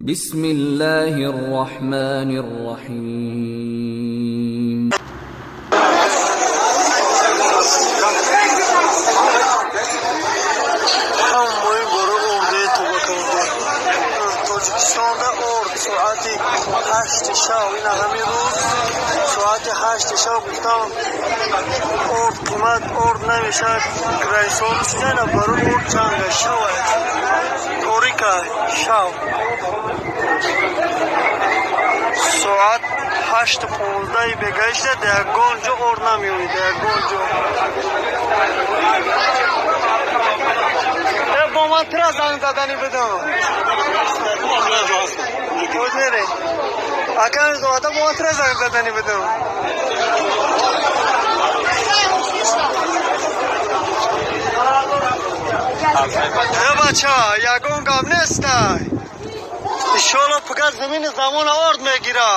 بسم الله الرحمن الرحيم. Тоҷикистонда орд соати 8 шав, ина ҳамин рӯз соати 8 шав гуфтам орд қимат орд намешавад. Раисон шудана барои орд чанга шава торика шав соат 8:15 бегашта ягон ҷо орд намеёбид, ягон ҷо. Бо ман тира занг задани будам. Мере. Акам зода бо ман тира занг задани будам. Э бача, ягон гап нестай. Иншоалло пагар замини замона орд мегира.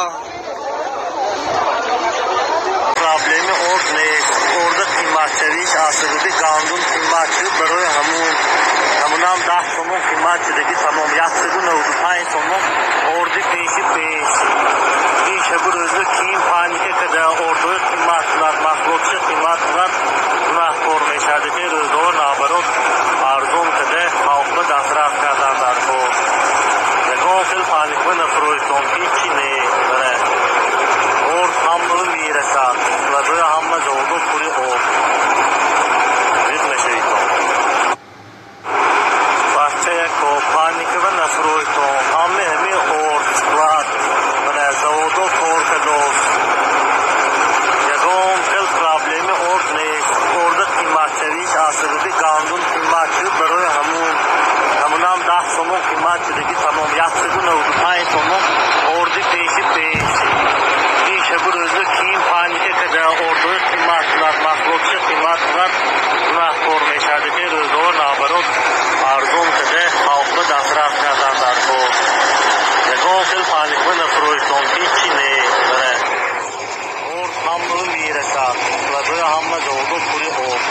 Проблеми орд нест. Орда қиматшавиш аз сабаби гандум қимат шуд, барои ҳамун ҳамунам 10 сомон қимат шудаги тамом 195 сомон орди пеши пеш. Ин шабу рӯзо ким паника када ордои қимат кунад, маҳсулотша қимат кунад, гунаҳкор мешавад. Ки рӯзҳо наоборот арзон када халқба дастрас кардан дар кор. Ягон хел паникба нафурӯштон ки чи не. Орд ҳама мерасад, складои ҳама заводо пури орд. Зид мешавитон. Бачаяко паникава нафурӯштон. Ҳаме ҳами орд склад мана заводо кор кадост. Ягон хел проблеми орд нест. Орда қиматшавиш аз сабаби гандум қимат шуд, барои ҳамун ҳамунам 10 сомон қимат шудаги тамом 195 сомон орди пеши пеш. Ин шабу рӯзо ким паника када ордои қимат кунад, маҳсулотша қимат кунад, гунаҳкор мешавад. Ки рӯзҳо наоборот арзон када халқба дастрас кардан дар кор. Ягон хел паникба нафурӯштон ки чи не. Орд ҳама мерасад, складои ҳама заводо пури орд.